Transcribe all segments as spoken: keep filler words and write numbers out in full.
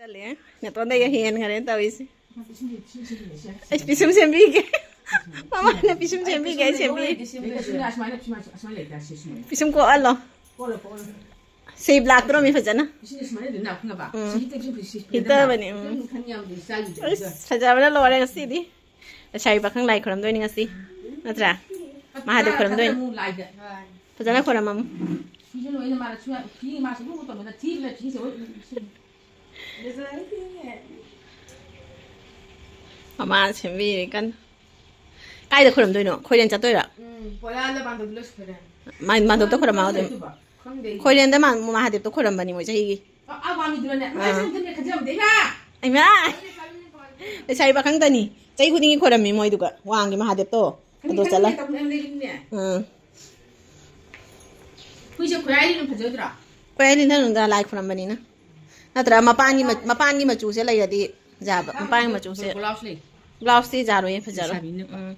ꯆꯠꯂꯦ꯫ ꯅꯦꯇꯣꯟꯗꯒꯤ ꯍꯦꯟꯈ꯭ꯔꯦ ꯇꯧꯔꯤꯁꯦ꯫ ꯑꯩ ꯄꯤꯁꯨꯝ ꯁꯦꯝꯕꯤꯒꯦ꯫ ꯃꯃꯥꯅ ꯄꯤꯁꯨꯝ ꯁꯦꯝꯕꯤꯒꯦ, ꯑꯩ ꯁꯦꯝꯕꯤꯒꯦ꯫ ꯄꯤꯁꯨꯝ ꯀꯣꯛꯍꯜꯂꯣ꯫ ꯁꯦꯞ ꯂꯥꯛꯇ꯭ꯔꯣꯃꯤ ꯐꯖꯅ? ꯎꯝ꯫ ꯍꯤꯠꯇꯕꯅꯤ, ꯎꯝ꯫ ꯑꯁ, ꯐꯖꯕꯅ ꯂꯣꯏꯔꯦ ꯉꯁꯤꯗꯤ꯫ ꯂꯩꯁꯥꯕꯤ ꯄꯥꯈꯪ ꯂꯥꯏ ꯈꯨꯔꯝꯗꯣꯏꯅꯤ ꯉꯁꯤ꯫ ꯅꯠꯇ꯭ꯔꯥ? ꯃꯍꯥꯗꯦꯕ ꯈꯨꯔꯝꯗꯣꯏꯅꯤ꯫ ꯐꯖꯅ ꯈꯨꯔꯝꯃꯝꯃꯨ꯫ ꯃꯃꯥꯅ ꯁꯦꯝꯕꯤꯔꯦ ꯀꯟꯅ꯫ ꯀꯥꯏꯗ ꯈꯨꯔꯝꯗꯣꯏꯅꯣ? ꯈꯣꯏꯔꯦꯟ ꯆꯠꯇꯣꯏꯔꯣ? ꯎꯝ, ꯄꯣꯂꯥꯗ ꯃꯥꯟꯗꯣꯞ ꯂꯣꯏꯁꯤꯟꯈ꯭ꯔꯦ꯫ ꯃꯥ-, ꯃꯥꯟꯗꯣꯞꯇ ꯈꯨꯔꯝꯃꯣ ꯑꯗꯨꯝ꯫ ꯈꯪꯗꯦ ꯑꯩ꯫ ꯈꯣꯏꯔꯦꯟꯗ ꯃꯥ-, ꯃꯍꯥꯗꯦꯕꯇ ꯈꯨꯔꯝꯕꯅꯤ ꯃꯣꯏ ꯆꯍꯤꯒꯤ꯫ ꯑ-, ꯑ, ꯋꯥꯡꯉꯤꯗꯨꯔꯅꯦ? ꯑꯥ꯫ ꯑꯁ, ꯑꯗꯨꯅꯦ ꯈꯟꯖꯕꯗ, ꯏꯃꯥ! ꯏꯃꯥ! ꯂꯩꯁꯥꯕꯤ ꯄꯥꯈꯪꯗꯅꯤ꯫ ꯆꯍꯤ ꯈꯨꯗꯤꯡꯒꯤ ꯈꯨꯔꯝꯃꯤ ꯃꯣꯏꯗꯨꯒ꯫ ꯋꯥꯡꯒꯤ ꯃꯍꯥꯗꯦꯕꯇꯣ꯫ ꯑꯗꯣ ꯆꯠꯂ꯫ ꯈꯪꯉꯦ, ꯇꯧꯕꯅꯦ, ꯌꯥꯝ ꯂꯩꯔꯤꯅꯦ꯫ ꯑꯥ꯫ ꯍꯨꯏꯁꯦ ꯈꯣꯏꯔꯥꯏ ꯂꯤꯠꯂ ꯐꯖꯗ꯭ꯔꯣ? ꯈꯣꯏꯔꯥꯏ ꯂꯤꯠꯍꯜꯂꯨꯗ ꯂꯥꯏ ꯈꯨꯔꯝꯕꯅꯤꯅ꯫ ꯅꯠꯇ꯭ꯔ ꯃꯄꯥꯟꯒꯤ ꯃ-, ꯃꯄꯥꯟꯒꯤ ꯃꯆꯨꯁꯦ ꯂꯩꯔꯗꯤ ꯌꯥꯕ꯫ ꯃꯄꯥꯟꯒꯤ ꯃꯆꯨꯁꯦ꯫ ꯕ꯭ꯂꯥꯎꯁ ꯂꯩ꯫ ꯕ꯭ꯂꯥꯎꯁꯇꯤ ꯌꯥꯔꯣꯏꯌꯦ, ꯐꯖꯔꯣꯏ꯫ ꯂꯩꯁꯥꯕꯤꯅ꯫ ꯎꯝ꯫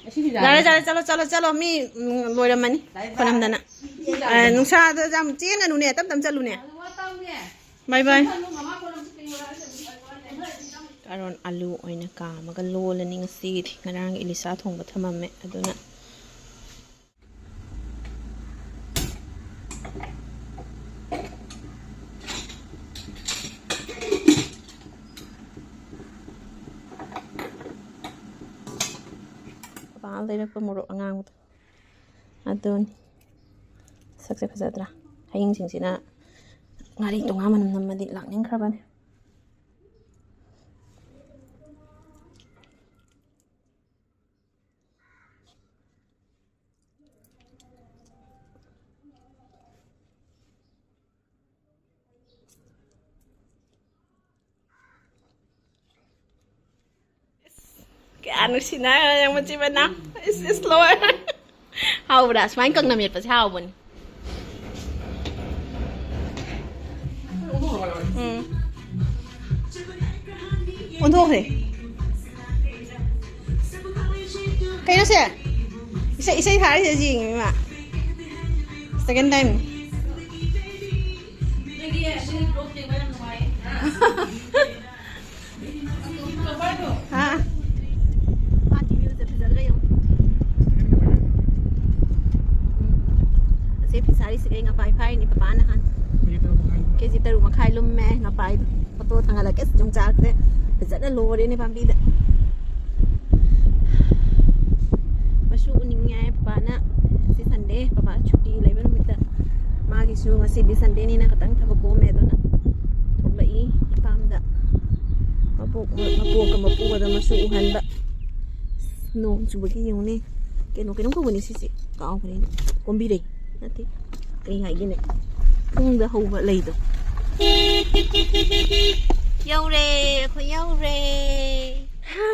ꯑꯁꯤꯗꯤ ꯌꯥꯔꯦ, ꯌꯥꯔꯦ꯫ ꯌꯥꯔꯦ, ꯆꯠꯂꯣ, ꯆꯠꯂꯣ, ꯆꯠꯂꯣ꯫ ꯃꯤ, ꯎꯝ, ꯂꯣꯏꯔꯝꯃꯅꯤ꯫ ꯂꯥꯏ ꯂꯥꯏ꯫ ꯈꯣꯏꯔꯝꯗꯅ꯫ ꯁꯤ ꯑ, ꯌꯥꯔꯦ꯫ ꯅꯨꯡꯁꯥꯗ ꯌꯥꯝ ꯆꯦꯟꯒꯅꯨꯅꯦ, ꯇꯞ ꯇꯞ ꯆꯠꯂꯨꯅꯦ꯫ ꯑꯗꯨ ꯋꯥ ꯇꯥꯎꯅꯦ꯫ ꯕꯥꯏ ꯕꯥꯏ꯫ ꯁꯤ ꯈꯜꯂꯨ, ꯃꯃꯥ ꯀꯣꯂꯝꯁꯤ ꯀꯩ ꯋꯥꯔ ꯂꯩꯕꯅꯤ? ꯀꯥꯔꯣꯟ ꯑꯂꯨ ꯑꯣꯏꯅ ꯀꯥꯝꯃꯒ ꯂꯣꯜꯂꯅꯤ ꯉꯁꯤꯒꯤꯗꯤ꯫ ꯉꯔꯥꯡ ꯏꯂꯤꯁꯥ ꯊꯣꯡꯕ ꯊꯝꯃꯝꯃꯦ, ꯑꯗꯨꯅ꯫ ꯄꯥꯄꯥꯅ ꯂꯩꯔꯛꯄ ꯃꯣꯔꯣꯛ ꯑꯉꯥꯡꯕꯗꯣ ꯑꯗꯨꯅꯤ꯫ ꯁꯛꯁꯦ ꯐꯖꯗ꯭ꯔꯥ? ꯍꯌꯤꯡꯁꯤꯡꯁꯤꯅ ꯉꯥꯔꯤ ꯇꯣꯉꯥꯟ ꯃꯅꯝ ꯅꯝꯃꯗꯤ ꯂꯥꯛꯅꯤꯡꯈ꯭ꯔꯕꯅꯦ꯫ ꯀꯌꯥ ꯅꯨꯡꯁꯤꯅ ꯌꯥꯝ ꯃꯆꯤ ꯃꯅꯥꯎ꯫ ꯏꯁ, ꯏꯁ, ꯂꯣꯏꯔꯦ꯫ ꯍꯥꯎꯕ꯭ꯔꯥ? ꯁꯨꯃꯥꯏꯅ ꯀꯪꯅ ꯃꯦꯠꯄꯁꯦ ꯍꯥꯎꯕꯅꯤ꯫ ꯎꯝ꯫ ꯑꯣꯟꯊꯣꯛꯈ꯭ꯔꯦ꯫ ꯀꯩꯅꯣ ꯁꯦ? ꯏꯁꯩ, ꯏꯁꯩ ꯊꯥꯔꯤꯁꯦ ꯌꯦꯡꯉꯤ ꯃꯥ꯫ Second time꯫ ꯍꯥ? ꯄꯥꯠꯀꯤ viewꯁꯦ ꯐꯖꯗ꯭ꯔꯥ ꯌꯦꯡꯉꯨ꯫ ꯎꯝ꯫ ꯑꯁꯤ ꯐꯤꯁꯥꯔꯤꯁꯤꯒꯩ ꯉꯄꯥꯏ ꯐꯥꯔꯤꯅꯤ ꯄꯄꯥ ꯅꯍꯥꯟ꯫ ꯀꯦꯖꯤ ꯇꯔꯨꯛ ꯃꯈꯥꯏ ꯂꯨꯝꯃꯦ ꯉꯄꯥꯏꯗꯣ꯫ ꯐꯣꯇꯣ ꯊꯥꯡꯒꯠꯂꯛꯀꯦ꯫ ꯑꯁ, ꯌꯣꯡꯆꯥꯛꯁꯦ ꯐꯖꯅ ꯂꯣꯔꯦꯅꯦ ꯄꯥꯝꯕꯤꯗ꯫ ꯃꯁꯨ ꯎꯅꯤꯡꯉꯦ ꯄꯄꯥꯅ꯫ ꯉꯁꯤ Sunday, ꯄꯄꯥ ꯁꯨꯇꯤ ꯂꯩꯕ ꯅꯨꯃꯤꯠꯇ꯫ ꯃꯥꯒꯤꯁꯨ ꯉꯁꯤꯗꯤ Sundayꯅꯤꯅ ꯈꯇꯪ ꯊꯕꯛ ꯀꯣꯝꯃꯦ, ꯑꯗꯨꯅ ꯊꯣꯛꯂꯛꯏ ꯏꯄꯥꯝꯗ꯫ ꯃꯄꯣꯛ-, ꯃꯄꯣꯛꯀ ꯃꯄꯨꯒꯗꯣ ꯃꯁꯨ ꯎꯍꯟꯕ꯫ ꯅꯣꯡ ꯆꯨꯕꯒꯤ ꯌꯦꯡꯉꯨꯅꯦ꯫ ꯀꯩꯅꯣ, ꯀꯩꯅꯣꯝ ꯀꯧꯕꯅꯤ ꯁꯤꯁꯦ꯫ ꯀꯥꯎꯈ꯭ꯔꯦꯅꯦ꯫ ꯀꯣꯝꯕꯤꯔꯩ꯫ ꯅꯠꯇꯦ꯫ ꯀꯩ ꯍꯥꯏꯒꯦꯅꯦ? ꯄꯨꯡꯗ ꯍꯧꯕ ꯂꯩꯗꯣ꯫ ꯌꯧꯔꯦ, ꯑꯩꯈꯣꯏ ꯌꯧꯔꯦ꯫ ꯍꯥ,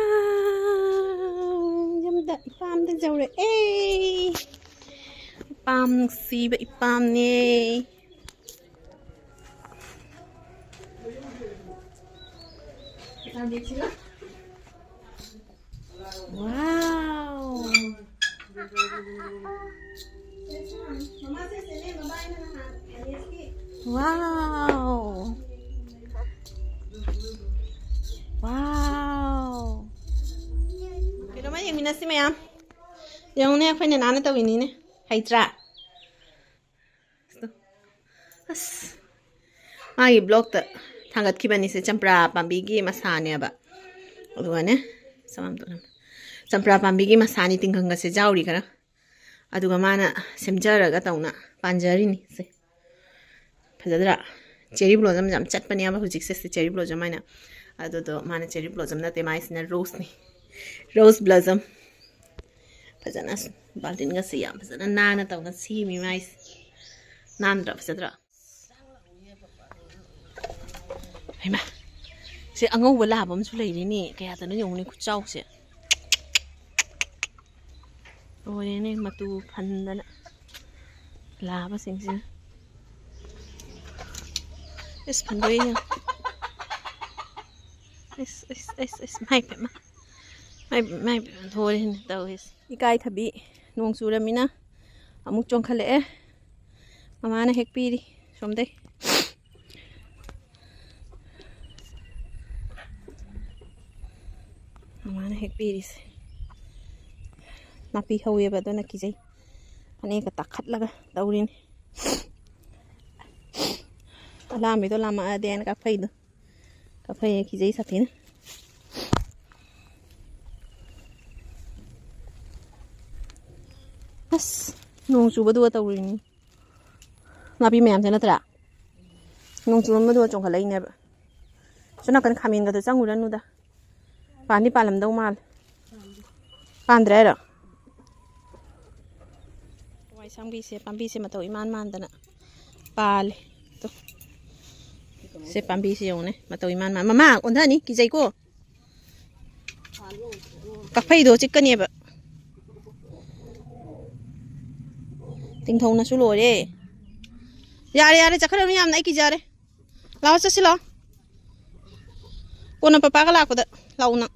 ꯌꯨꯝꯗ, ꯏꯄꯥꯝꯗ ꯌꯧꯔꯛꯑꯦ꯫ ꯏꯄꯥꯝ ꯅꯨꯡꯁꯤꯕ ꯏꯄꯥꯝꯅꯦ꯫ Wow. Wow. Wow. ꯀꯩꯅꯣꯝꯃ ꯌꯦꯡꯃꯤꯟꯅꯁꯤ ꯃꯌꯥꯝ꯫ ꯌꯦꯡꯉꯨꯅꯦ, ꯑꯩꯈꯣꯏ ꯅꯦꯅꯥꯅ ꯇꯧꯔꯤꯅꯤꯅꯦ꯫ ꯍꯩꯇ꯭ꯔꯥ? ꯑꯁ, ꯃꯥꯒꯤ vlogꯇ ꯊꯥꯡꯒꯠꯈꯤꯕꯅꯤꯁꯦ, ꯆꯝꯄ꯭ꯔꯥ ꯄꯥꯝꯕꯤꯒꯤ ꯃꯁꯥꯅꯦꯕ꯫ ꯑꯗꯨꯒꯅꯦ, ꯆꯃꯝ ꯇꯧꯔꯝꯃꯦ꯫ ꯆꯝꯄ꯭ꯔꯥ ꯄꯥꯝꯕꯤꯒꯤ ꯃꯁꯥꯅꯤ, ꯇꯤꯡꯈꯪꯒꯁꯦ ꯌꯥꯎꯔꯤ ꯈꯔ꯫ ꯑꯗꯨꯒ ꯃꯥꯅ ꯁꯦꯝꯖꯔꯒ ꯇꯧꯅ ꯄꯥꯟꯖꯔꯤꯅꯤ ꯁꯦ꯫ ꯐꯖꯗ꯭ꯔꯥ? Cherry blossom ꯌꯥꯝ ꯆꯠꯄꯅꯦꯕ ꯍꯧꯖꯤꯛꯁꯦ, ꯁꯤ cherry blossom ꯍꯥꯏꯅ꯫ ꯑꯗꯨꯗꯣ ꯃꯥꯅ cherry blossom ꯅꯠꯇꯦ, ꯃꯥꯏꯁꯤꯅ roseꯅꯤ꯫ Rose blossom꯫ ꯐꯖꯅ ꯕꯥꯜꯇꯤꯟꯒꯁꯦ ꯌꯥꯝ ꯐꯖꯅ ꯅꯥꯟꯅ ꯇꯧꯅ ꯁꯦꯝꯃꯤ ꯃꯥꯏꯁꯦ꯫ ꯅꯥꯟꯗ꯭ꯔꯥ? ꯐꯖꯗ꯭ꯔꯥ? ꯍꯩꯃꯥ, ꯁꯤ ꯑꯉꯧꯕ ꯂꯥꯕ ꯑꯃꯁꯨ ꯂꯩꯔꯤꯅꯦ꯫ ꯀꯌꯥꯗꯅꯣ ꯌꯦꯡꯉꯨꯅꯦ ꯈꯨꯆꯥꯎꯁꯦ꯫ ꯂꯣꯏꯔꯦꯅꯦ ꯃꯇꯨ ꯐꯟꯗꯅ ꯂꯥꯕꯁꯤꯡꯁꯤꯅ꯫ ꯏꯁ, ꯐꯟꯗꯣꯛꯑꯦ ꯌꯦꯡꯉꯨ꯫ ꯏꯁ, ꯏꯁ, ꯏꯁ, ꯏꯁ, ꯃꯥꯏ ꯄꯦꯝꯃ꯫ ꯃꯥꯏ, ꯃꯥꯏ ꯄꯦꯝꯃ, ꯂꯣꯏꯔꯦꯅꯦ ꯇꯧꯔꯤꯁꯦ꯫ ꯏꯀꯥꯏꯊꯕꯤ ꯅꯣꯡ ꯆꯨꯔꯃꯤꯅ ꯑꯃꯨꯛ ꯆꯣꯡꯈꯠꯂꯛꯑꯦ꯫ ꯃꯃꯥꯅ ꯍꯦꯛꯄꯤꯔꯤ ꯁꯣꯝꯗꯩ꯫ ꯃꯃꯥꯅ ꯍꯦꯛ ꯄꯤꯔꯤꯁꯦ꯫ ꯅꯥꯄꯤ ꯍꯧꯋꯦꯕ, ꯑꯗꯨꯅ ꯀꯤꯖꯩ꯫ ꯐꯅꯦꯛꯀ ꯇꯥꯈꯠꯂꯒ ꯇꯧꯔꯤꯅꯤ꯫ ꯑꯂꯥꯝꯕꯤꯗꯣ ꯂꯥꯝꯃꯛꯑꯗꯤ ꯍꯥꯏꯅ ꯀꯥꯐꯩꯗꯣ꯫ ꯀꯥꯐꯩ ꯀꯤꯖꯩ ꯁꯥꯊꯤꯅ꯫ ꯑꯁ, ꯅꯣꯡ ꯆꯨꯕꯗꯨꯒ ꯇꯧꯔꯤꯅꯤ꯫ ꯅꯥꯄꯤ ꯃꯌꯥꯝꯁꯦ ꯅꯠꯇ꯭ꯔꯥ? ꯅꯣꯡ ꯆꯨꯔꯝꯕꯗꯨꯒ ꯆꯣꯡꯈꯠꯂꯛꯏꯅꯦꯕ꯫ ꯁꯣꯝ ꯅꯥꯀꯟ ꯈꯥꯃꯦꯟꯒꯗꯣ ꯆꯪꯉꯨꯔꯅꯨꯗ꯫ ꯄꯥꯟꯗꯤ ꯄꯥꯜꯂꯝꯗꯧ ꯃꯥꯜꯂꯦ꯫ ꯄꯥꯟꯗ꯭ꯔꯦ ꯍꯥꯏꯔꯣ? ꯍꯋꯥꯏ ꯑꯁꯥꯡꯕꯤꯁꯦ, ꯄꯥꯝꯕꯤꯁꯦ ꯃꯇꯧ ꯏꯃꯥꯟ ꯃꯥꯟꯗꯅ ꯄꯥꯜꯂꯦ꯫ ꯇꯨ꯫ ꯁꯦ ꯄꯥꯝꯕꯤꯁꯦ ꯌꯦꯡꯉꯨꯅꯦ, ꯃꯇꯧ ꯏꯃꯥꯟ ꯃꯥꯟ꯫ ꯃꯃꯥ, ꯑꯣꯟꯊꯅꯤ, ꯀꯤꯖꯩꯀꯣ꯫ ꯀꯥꯐꯩꯗꯣ ꯆꯤꯛꯀꯅꯦꯕ꯫ ꯇꯤꯡꯊꯧꯅꯁꯨ ꯂꯣꯏꯔꯦ꯫ ꯌꯥꯔꯦ, ꯌꯥꯔꯦ, ꯆꯠꯈ꯭ꯔꯅꯨ ꯌꯥꯝꯅ, ꯑꯩ ꯀꯤꯖꯔꯦ꯫ ꯂꯥꯛꯑꯣ, ꯆꯠꯁꯤ ꯂꯥꯛꯑꯣ꯫ ꯀꯣꯟꯅ ꯄꯄꯥꯒ ꯂꯥꯛꯄꯗ ꯂꯥꯛꯑꯣ ꯅꯪ꯫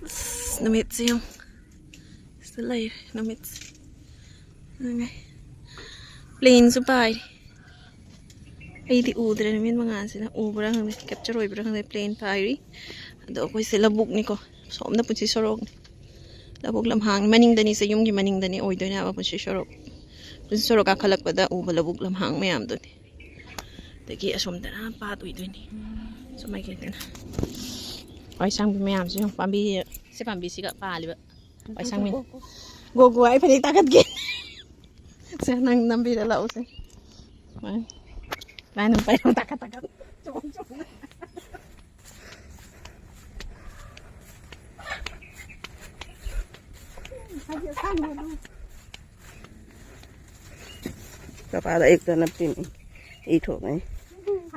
ꯑꯁ, ꯅꯨꯃꯤꯠꯁꯦ ꯌꯦꯡꯉꯨ꯫ ꯁꯤꯗ ꯂꯩꯔꯦ ꯅꯨꯃꯤꯠꯁꯦ꯫ ꯅꯨꯡꯉꯥꯏ꯫ ꯄ꯭ꯂꯦꯟꯁꯨ ꯄꯥꯏꯔꯤ꯫ ꯑꯩꯗꯤ ꯎꯗ꯭ꯔꯦ ꯅꯨꯃꯤꯠ ꯃꯉꯥꯜꯁꯤꯅ꯫ ꯎꯕ꯭ꯔꯥ ꯈꯪꯗꯦ, ꯀꯦꯞꯆꯔ ꯑꯣꯏꯕ꯭ꯔꯥ ꯈꯪꯗꯦ, ꯄ꯭ꯂꯦꯟ ꯄꯥꯏꯔꯤ꯫ ꯑꯗꯣ ꯑꯩꯈꯣꯏꯁꯦ ꯂꯧꯕꯨꯛꯅꯤꯀꯣ꯫ ꯁꯣꯝꯗ ꯄꯨꯟꯁꯤ ꯁꯣꯔꯣꯛꯅꯤ꯫ ꯂꯧꯕꯨꯛ ꯂꯝꯍꯥꯡ ꯃꯅꯤꯡꯗꯅꯤ, ꯁꯦ ꯌꯨꯝꯒꯤ ꯃꯅꯤꯡꯗꯅꯤ ꯑꯣꯏꯗꯣꯏꯅꯦꯕ ꯄꯨꯟꯁꯤ ꯁꯣꯔꯣꯛ꯫ ꯄꯨꯟꯁꯤ ꯁꯣꯔꯣꯛ ꯀꯥꯈꯠꯂꯛꯄꯗ ꯎꯕ ꯂꯧꯕꯨꯛ ꯂꯝꯍꯥꯡ ꯃꯌꯥꯝꯗꯨꯅꯤ꯫ ꯑꯗꯒꯤ ꯑꯁꯣꯝꯗꯅ ꯄꯥꯠ ꯑꯣꯏꯗꯣꯏꯅꯤ꯫ ꯁꯨꯃꯥꯏ ꯀꯩꯗꯅ꯫ ꯍꯋꯥꯏ ꯑꯁꯥꯡꯕꯤ ꯃꯌꯥꯝꯁꯤ ꯌꯦꯡꯉꯨ, ꯄꯥꯝꯕꯤ, ꯁꯤ ꯄꯥꯝꯕꯤꯁꯤꯒ ꯄꯥꯜꯂꯤꯕ ꯍꯋꯥꯏ ꯑꯁꯥꯡꯕꯤ꯫ ꯒꯣꯒꯣ, ꯑꯩ ꯐꯅꯦꯛ ꯇꯥꯈꯠꯀꯦ꯫ ꯁꯦ, ꯅꯪ ꯅꯝꯕꯤꯔ ꯂꯥꯛꯎꯁꯦ꯫ ꯁꯨꯃꯥꯏꯅ꯫ ꯁꯨꯃꯥꯏꯅ ꯑꯗꯨꯝ ꯄꯥꯏꯔꯣ, ꯇꯥꯈꯠ, ꯇꯥꯈꯠ꯫ ꯆꯣꯡ, ꯆꯣꯡ꯫ ꯀꯄꯥꯗ ꯑꯌꯨꯛꯇ ꯅꯞꯄꯤꯅꯤ꯫ ꯏ ꯊꯣꯛꯅꯩ꯫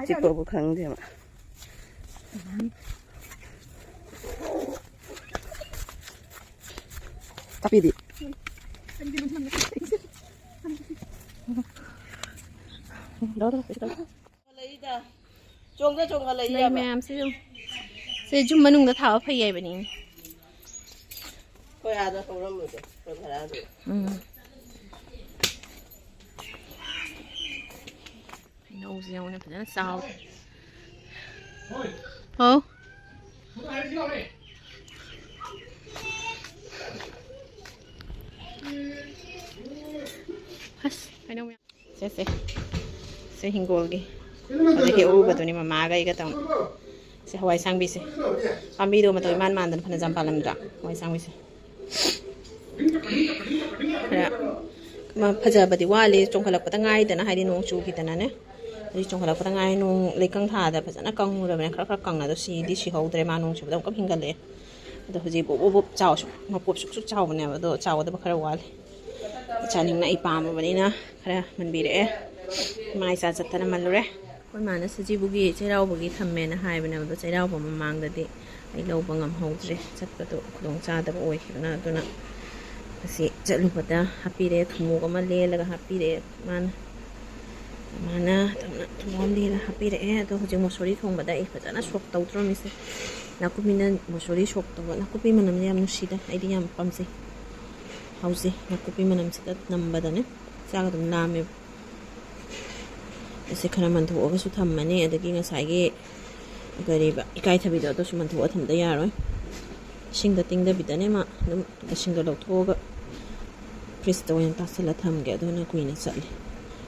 ꯆꯤꯛꯄꯕꯨ ꯈꯪꯗꯦꯕ꯫ ꯀꯥꯞꯄꯤꯗꯤ꯫ ꯂꯩꯗ꯫ ꯆꯣꯡꯗ ꯆꯣꯡꯈꯠꯂꯛꯏ ꯂꯩ ꯍꯥꯏꯕ꯫ ꯃꯌꯥꯝꯁꯤ ꯑꯗꯨꯝ ꯁꯦ ꯌꯨꯝ ꯃꯅꯨꯡꯗ ꯊꯥꯕ ꯐꯩ ꯍꯥꯏꯕꯅꯤ꯫ ꯑꯩꯈꯣꯏ ꯑꯥꯗ ꯍꯧꯔꯝꯕꯗꯣ, ꯑꯩꯈꯣꯏ ꯚꯔꯥꯗ꯫ ꯎꯝ꯫ ꯍꯩꯅꯧꯁꯦ ꯌꯦꯡꯉꯨꯅꯦ, ꯐꯖꯅ ꯆꯥꯎꯔꯦ꯫ ꯍꯥꯎ꯫ ꯑꯁ, ꯍꯩꯅꯧ ꯃꯌꯥꯝ꯫ ꯁꯦ, ꯁꯦ꯫ ꯁꯦ ꯍꯤꯡꯒꯣꯜꯒꯤ꯫ ꯑꯗ ꯍꯦꯛꯎꯕꯗꯨꯅꯤ ꯃꯃꯥꯒ ꯑꯩꯒ ꯇꯧꯅ꯫ ꯁꯦ ꯍꯋꯥꯏ ꯑꯁꯥꯡꯕꯤꯁꯦ꯫ ꯄꯥꯝꯕꯤꯗꯣ ꯃꯇꯧ ꯏꯃꯥꯟ ꯃꯥꯟꯗꯅ ꯐꯅ ꯌꯥꯝ ꯄꯥꯜꯂꯝꯗ꯭ꯔꯥ? ꯍꯋꯥꯏ ꯑꯁꯥꯡꯕꯤꯁꯦ꯫ ꯈꯔ ꯃ-, ꯐꯖꯕꯗꯤ ꯋꯥꯠꯂꯤ꯫ ꯆꯣꯡꯈꯠꯂꯛꯄꯗ ꯉꯥꯏꯗꯅ, ꯍꯥꯏꯗꯤ ꯅꯣꯡ ꯆꯨꯈꯤꯗꯅꯅꯦ꯫ ꯍꯧꯖꯤꯛ ꯆꯣꯡꯈꯠꯂꯛꯄꯗ ꯉꯥꯏ꯫ ꯅꯣꯡ ꯂꯩꯀꯪ ꯊꯥꯗ ꯐꯖꯅ ꯀꯪꯉꯨꯔꯕꯅꯦ꯫ ꯈꯔ ꯈꯔ ꯀꯪꯉꯗꯣ ꯁꯤꯗꯤ ꯁꯤꯍꯧꯗ꯭ꯔꯦ꯫ ꯃꯥ ꯅꯣꯡ ꯆꯨꯕꯗ ꯑꯃꯨꯛꯀ ꯍꯦꯟꯒꯠꯂꯛꯑꯦ꯫ ꯑꯗꯣ ꯍꯧꯖꯤꯛ ꯕꯣꯞ ꯕꯣꯞ ꯕꯣꯞ ꯆꯥꯎꯁꯨ, ꯃꯄꯣꯞ ꯁꯨꯛ ꯁꯨꯛ ꯆꯥꯎꯕꯅꯦꯕ꯫ ꯑꯗꯣ ꯆꯥꯎꯒꯗꯕ ꯈꯔ ꯋꯥꯠꯂꯤ꯫ ꯆꯥꯅꯤꯡꯅ ꯑꯩ ꯄꯥꯝꯃꯕꯅꯤꯅ ꯈꯔ ꯃꯟꯕꯤꯔꯛꯑꯦ꯫ ꯏꯃꯥ ꯏꯆꯥ ꯆꯠꯇꯅ ꯃꯜꯂꯨꯔꯦ꯫ ꯑꯩꯈꯣꯏ ꯃꯥꯅ ꯁꯖꯤꯕꯨꯒꯤ ꯆꯩꯔꯥꯎꯕꯒꯤ ꯊꯝꯃꯦꯅ ꯍꯥꯏꯕꯅꯦꯕ꯫ ꯑꯗꯣ ꯆꯩꯔꯥꯎꯕ ꯃꯃꯥꯡꯗꯗꯤ ꯑꯩ ꯂꯧꯕ ꯉꯝꯍꯧꯗ꯭ꯔꯦ꯫ ꯆꯠꯄꯗꯣ ꯈꯨꯗꯣꯡ ꯆꯥꯗꯕ ꯑꯣꯏꯈꯤꯕꯅ꯫ ꯑꯗꯨꯅ ꯉꯁꯤ ꯆꯠꯂꯨꯕꯗ ꯍꯥꯞꯄꯤꯔꯦ꯫ ꯊꯨꯝꯃꯣꯛ ꯑꯃ ꯂꯦꯜꯂꯒ ꯍꯥꯞꯄꯤꯔꯦ ꯃꯥꯅ꯫ ꯃꯥꯅ ꯊꯨꯝꯃꯣꯛ ꯑꯃ ꯂꯦꯜꯂꯒ ꯍꯥꯞꯄꯤꯔꯛꯑꯦ꯫ ꯑꯗꯣ ꯍꯧꯖꯤꯛ ꯃꯣꯁꯣꯔꯤ ꯊꯣꯡꯕꯗ ꯑꯩ ꯐꯖꯅ ꯁꯣꯛ ꯇꯧꯗ꯭ꯔꯣꯃꯤꯁꯦ꯫ ꯅꯥꯀꯨꯞꯄꯤꯅ ꯃꯣꯁꯣꯔꯤ ꯁꯣꯛ ꯇꯧꯕ꯫ ꯅꯥꯀꯨꯞꯄꯤ ꯃꯅꯝꯁꯦ ꯌꯥꯝ ꯅꯨꯡꯁꯤꯗ꯫ ꯑꯩꯗꯤ ꯌꯥꯝ ꯄꯥꯝꯖꯩ꯫ ꯍꯥꯎꯖꯩ꯫ ꯅꯥꯀꯨꯞꯄꯤ ꯃꯅꯝꯁꯤꯗ ꯅꯝꯕꯗꯅꯦ ꯆꯥꯛ ꯑꯗꯨꯝ ꯂꯥꯝꯃꯦꯕ꯫ ꯑꯁꯤ ꯈꯔ ꯃꯟꯊꯣꯛꯑꯒꯁꯨ ꯊꯝꯃꯅꯤ꯫ ꯑꯗꯒꯤ ꯉꯁꯥꯏꯒꯤ ꯀꯔꯤꯕ ꯏꯀꯥꯏꯊꯕꯤꯗꯣ ꯑꯗꯨꯁꯨ ꯃꯟꯊꯣꯛꯑ ꯊꯝꯗ ꯌꯥꯔꯣꯏ꯫ ꯏꯁꯤꯡꯗ ꯇꯤꯡꯗꯕꯤꯗꯅꯦ ꯃꯥ ꯑꯗꯨꯝ ꯏꯁꯤꯡꯗꯣ ꯂꯧꯊꯣꯛꯑꯒ ꯐ꯭ꯔꯤꯖꯇ ꯑꯣꯏꯅ ꯇꯥꯁꯜꯂ ꯊꯝꯒꯦ꯫ ꯑꯗꯨꯅ ꯀꯨꯏꯅ ꯆꯠꯂꯦ꯫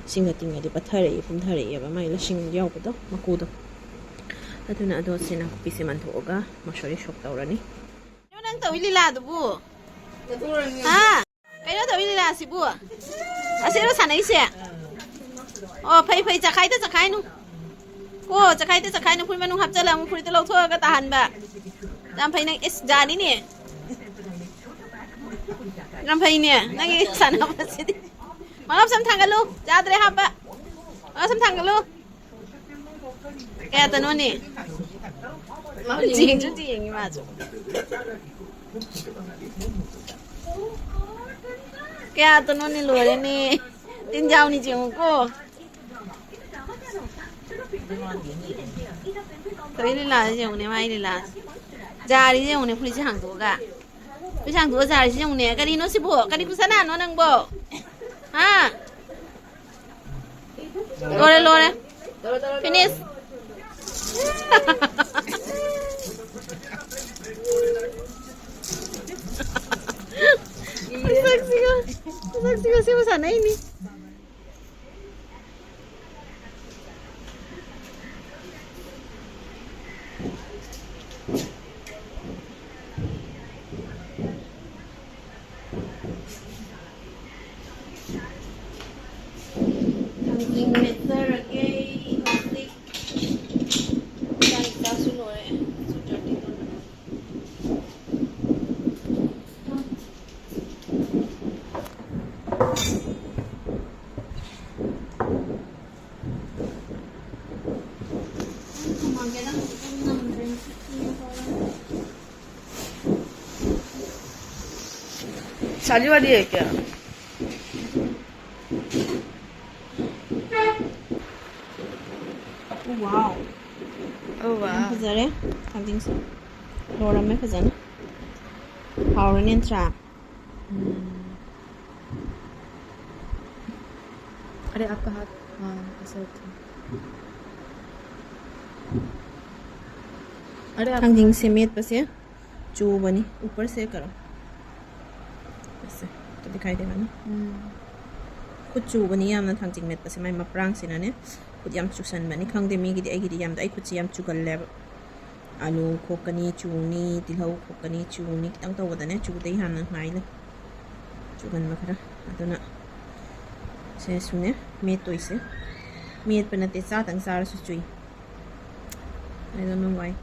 ꯏꯁꯤꯡꯗ ꯇꯤꯡꯉꯗꯤ ꯄꯠꯊꯔꯛꯏ, ꯄꯨꯝꯊꯔꯛꯏꯑꯕ ꯃꯥꯏ ꯂꯁꯤꯡ ꯌꯥꯎꯕꯗꯣ, ꯃꯀꯨꯗꯣ꯫ ꯑꯗꯨꯅ ꯑꯗꯣ ꯁꯤ ꯅꯥꯀꯨꯞꯄꯤꯁꯦ ꯃꯟꯊꯣꯛꯑꯒ ꯃꯁꯣꯔꯤ ꯁꯣꯛ ꯇꯧꯔꯅꯤ꯫ ꯀꯩꯅꯣ ꯅꯪ ꯇꯧꯏ ꯂꯤꯂꯥꯗꯨꯕꯨ? ꯍꯥ? ꯀꯩꯅꯣ ꯇꯧꯏ ꯂꯤꯂꯥꯁꯤꯕꯨ? ꯑꯁꯤꯔꯣ ꯁꯥꯟꯅꯩꯁꯦ? ꯑꯣ, ꯐꯩ, ꯐꯩ, ꯆꯈꯥꯏꯗ ꯆꯈꯥꯏꯅꯨ꯫ ꯀꯣ, ꯆꯈꯥꯏꯗ ꯆꯈꯥꯏꯅꯨ, ꯐꯨꯔꯤꯠ ꯃꯅꯨꯡ ꯍꯥꯞꯆꯜꯂ ꯑꯃꯨꯛ ꯐꯨꯔꯤꯠꯇꯣ ꯂꯧꯊꯣꯛꯑꯒ ꯇꯥꯍꯟꯕ꯫ ꯌꯥꯝ ꯐꯩ ꯅꯪ, ꯏꯁ, ꯖꯥꯅꯤꯅꯦ꯫ ꯌꯥꯝ ꯐꯩꯅꯦ, ꯅꯪꯒꯤ ꯁꯥꯟꯅꯕꯁꯤꯗꯤ꯫ ꯃꯉꯥ ꯁꯝ ꯊꯥꯡꯒꯠꯂꯨ, ꯌꯥꯗ꯭ꯔꯦ ꯍꯥꯞꯄ꯫ ꯃꯉꯥ ꯁꯝ ꯊꯥꯡꯒꯠꯂꯨ꯫ ꯀꯌꯥꯗꯅꯣꯅꯦ? ꯌꯦꯡꯁꯨ ꯌꯦꯡꯉꯤ ꯃꯥꯁꯨ꯫ ꯀꯌꯥꯗꯅꯣꯅꯦ? ꯂꯣꯏꯔꯦꯅꯦ꯫ ꯇꯤꯟꯖꯥꯎꯅꯤ ꯌꯦꯡꯉꯨꯀꯣ꯫ ꯇꯧꯏ ꯂꯤꯂꯥꯁꯦ ꯌꯦꯡꯉꯨꯅꯦ, ꯃꯥꯏ ꯂꯤꯂꯥꯁꯦ꯫ ꯖꯥꯔꯤꯁꯦ ꯌꯦꯡꯉꯨꯅꯦ, ꯐꯨꯔꯤꯠꯁꯦ ꯍꯥꯡꯗꯣꯛꯑꯒ꯫ ꯐꯨꯔꯤꯠꯁꯦ ꯍꯥꯡꯗꯣꯛꯑ ꯖꯥꯔꯤꯁꯦ ꯌꯦꯡꯉꯨꯅꯦ꯫ ꯀꯔꯤꯅꯣ ꯁꯤꯕꯣ? ꯀꯔꯤ ꯈꯨꯁꯥꯟꯅꯅꯣ ꯅꯪꯕꯣ? ꯍꯥ? ꯂꯣꯏꯔꯦ, ꯂꯣꯏꯔꯦ꯫ ꯐꯤꯅꯤꯁ꯫ ꯃꯁꯛꯁꯤꯒ, ꯃꯁꯛꯁꯤꯒ ꯁꯤꯕꯨ ꯁꯥꯟꯅꯩꯅꯤ꯫ ꯊꯥꯡꯖꯤꯡ ꯃꯦꯠꯆꯔꯒꯦ ꯍꯧꯖꯤꯛ꯫ ꯆꯥꯛ, ꯆꯥꯛꯁꯨ ꯂꯣꯏꯔꯦ꯫ ꯁꯨ ꯇ꯭ꯋꯦꯟꯇꯤ ꯇꯧꯔꯦ꯫ शादी वाली है क्या? Wow. Oh, wow. ꯐꯖꯔꯦ꯫ ꯊꯥꯡꯖꯤꯡꯁꯦ ꯂꯣꯏꯔꯝꯃꯦ ꯐꯖꯅ꯫ ꯍꯥꯎꯔꯅꯤ ꯅꯠꯇ꯭ꯔꯥ? ꯎꯝ꯫ अरे, आपका हाथ, हाँ, ऐसे रखो। अरे, आप ꯊꯥꯡꯖꯤꯡꯁꯦ ꯃꯦꯠꯄꯁꯦ ꯆꯨꯕꯅꯤ꯫ ऊपर से करो। ऐसे, तो दिखाई देगा ना? ꯎꯝ꯫ ꯈꯨꯠ ꯆꯨꯕꯅꯤ ꯌꯥꯝꯅ ꯊꯥꯡꯖꯤꯡ ꯃꯦꯠꯄꯁꯦ꯫ ꯃꯥꯏ ꯃꯄ꯭ꯔꯥꯡꯁꯤꯅꯅꯦ ꯈꯨꯠ ꯌꯥꯝ ꯆꯨꯁꯟꯕꯅꯤ꯫ ꯈꯪꯗꯦ ꯃꯤꯒꯤꯗꯤ, ꯑꯩꯒꯤꯗꯤ ꯌꯥꯝꯗꯦ꯫ ꯑꯩ ꯈꯨꯠꯁꯦ ꯌꯥꯝ ꯆꯨꯒꯜꯂꯦꯕ꯫ ꯑꯥꯂꯨ ꯈꯣꯛꯀꯅꯤ, ꯆꯨꯅꯤ, ꯇꯤꯜꯍꯧ ꯈꯣꯛꯀꯅꯤ, ꯆꯨꯅꯤ꯫ ꯈꯤꯇꯪ ꯇꯧꯕꯗꯅꯦ ꯆꯨꯗꯩ ꯍꯥꯟꯅ ꯉꯥꯏ ꯂꯩ꯫ ꯆꯨꯒꯟꯕ ꯈꯔ꯫ ꯑꯗꯨꯅ ꯁꯤꯁꯨꯅꯦ ꯃꯦꯠꯇꯣꯏꯁꯦ꯫ ꯃꯦꯠꯄ ꯅꯠꯇꯦ, ꯆꯥꯗꯪ ꯆꯥꯔꯁꯨ ꯆꯨꯏ꯫ I don't know why.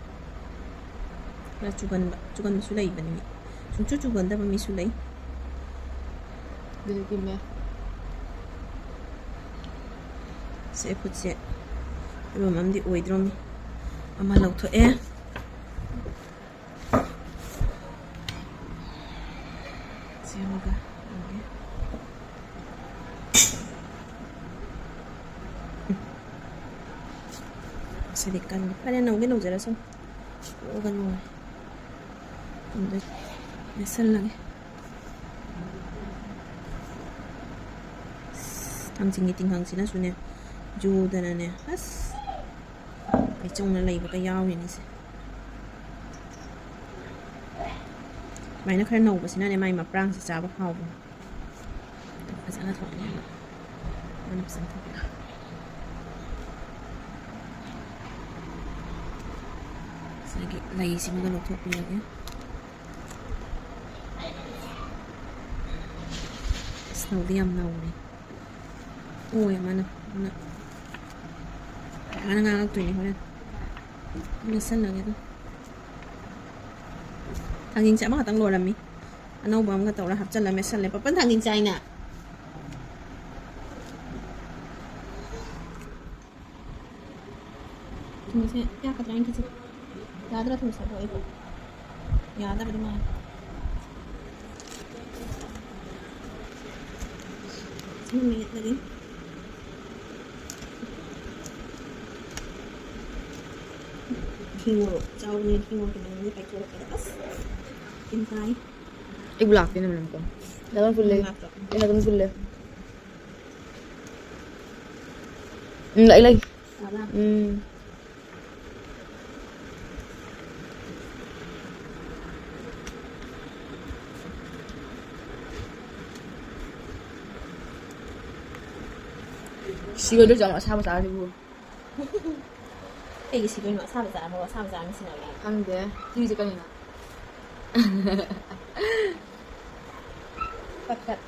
ꯈꯔ ꯆꯨꯒꯟꯕ, ꯆꯨꯒꯟꯕꯁꯨ ꯂꯩꯕꯅꯤ ꯃꯤ꯫ ꯁꯨꯡꯆꯨ ꯆꯨꯒꯟꯗꯕ ꯃꯤꯁꯨ ꯂꯩ꯫ ꯑꯗꯨꯗꯤ ꯃꯦ꯫ ꯁꯦ ꯈꯨꯠꯁꯦ ꯐꯤꯕꯝ ꯑꯃꯗꯤ ꯑꯣꯏꯗ꯭ꯔꯣꯃꯤ꯫ ꯑꯃ ꯂꯧꯊꯣꯛꯑꯦ꯫ ꯁꯦꯝꯃꯒ ꯇꯧꯒꯦ꯫ ꯁꯤꯗꯤ ꯀꯟꯕ꯫ ꯐꯔꯦ, ꯅꯧꯒꯦ ꯅꯧꯖꯔꯁꯅꯨ꯫ ꯅꯣꯛꯑꯒ ꯅꯨꯡꯉꯥꯏ꯫ ꯑꯗꯨ ꯃꯦꯠꯁꯜꯂꯒꯦ꯫ ꯑꯁ, ꯊꯥꯡꯖꯤꯡꯒꯤ ꯇꯤꯡꯈꯪꯁꯤꯅꯁꯨꯅꯦ, ꯖꯨꯗꯅꯅꯦ꯫ ꯑꯁ꯫ ꯆꯨꯝꯅ ꯂꯩꯕꯒ ꯌꯥꯎꯔꯤꯅꯤꯁꯦ꯫ ꯁꯨꯃꯥꯏꯅ ꯈꯔ ꯅꯧꯕꯁꯤꯅꯅꯦ ꯃꯥꯏ ꯃꯄ꯭ꯔꯥꯡꯁꯦ ꯆꯥꯕ ꯍꯥꯎꯕꯅꯦ꯫ ꯐꯖꯅ ꯊꯣꯛꯑꯦ꯫ ꯃꯥꯅ ꯐꯖꯅ ꯊꯣꯛꯑꯦ꯫ ꯉꯁꯥꯏꯒꯤ ꯂꯩꯁꯤꯃꯒ ꯂꯧꯊꯣꯛꯄꯤꯔꯒꯦ꯫ ꯁ꯭ꯅꯣꯗꯤ ꯌꯥꯝ ꯅꯧꯔꯤ꯫ ꯑꯣꯏ ꯃꯥꯅ꯫ ꯑꯗꯨꯅ ꯐꯖꯅ ꯉꯥꯡꯉꯛꯇꯣꯏꯅꯤ ꯍꯣꯔꯦꯟ꯫ ꯃꯦꯠꯁꯜꯂꯒꯦ ꯑꯗꯨꯝ꯫ ꯊꯥꯡꯖꯤꯡꯁꯦ ꯑꯃꯈꯛꯇꯪ ꯂꯣꯏꯔꯝꯃꯤ꯫ ꯑꯅꯧꯕ ꯑꯃꯒ ꯇꯧꯔ ꯍꯥꯞꯆꯜꯂ ꯃꯦꯠꯁꯜꯂꯦ꯫ ꯄꯄꯟ ꯊꯥꯡꯖꯤꯡ ꯆꯥꯏꯅ꯫ ꯊꯨꯝꯁꯦ ꯌꯥꯛꯀꯗ꯭ꯔꯥ ꯑꯩꯅ ꯈꯤꯖꯤꯛ ꯌꯥꯗ꯭ꯔꯥ ꯊꯨꯝꯁꯦ ꯑꯗꯣ ꯑꯩꯕꯨ ꯌꯥꯗꯕꯗꯤ ꯃꯥꯜꯂꯦ꯫ ꯁꯤꯅ ꯃꯦꯠꯂꯒꯦ꯫ ꯊꯤꯡꯉꯣ ꯆꯥꯎꯅꯦ ꯊꯤꯡꯉꯣ ꯈꯤꯇꯪꯗꯤ ꯄꯥꯏꯊꯣꯔꯛꯀꯦ꯫ ꯑꯁ ꯇꯤꯟ ꯇꯥꯏ꯫ ꯑꯩꯕꯨ ꯂꯥꯛꯇꯦꯅꯦ ꯃꯅꯝ ꯀꯣ꯫ ꯅꯪ ꯐꯨꯜꯂꯦ꯫ ꯂꯥꯛꯇ꯭ꯔꯣ? ꯑꯩ ꯑꯗꯨꯝ ꯐꯨꯜꯂꯦ꯫ ꯎꯝ, ꯂꯩ, ꯂꯩ꯫ ꯇꯥꯕ꯭ꯔꯥ? ꯎꯝ꯫ ꯁꯤꯔꯣꯏꯗ꯭ꯔꯣ ꯆꯥꯛ ꯑꯁꯥꯕ ꯆꯥꯔꯤꯕꯨ? ꯀꯩꯒꯤ ꯁꯤꯗꯣꯏꯅꯣ? ꯑꯁꯥꯕ ꯆꯥꯔꯝꯃꯒ ꯑꯁꯥꯕ ꯆꯥꯔꯝꯃꯤ ꯁꯤꯅꯕꯅꯦ꯫ ꯈꯪꯗꯦ꯫ ꯁꯤꯁꯦ ꯀꯩꯅꯣ? ꯐꯠ ꯐꯠ꯫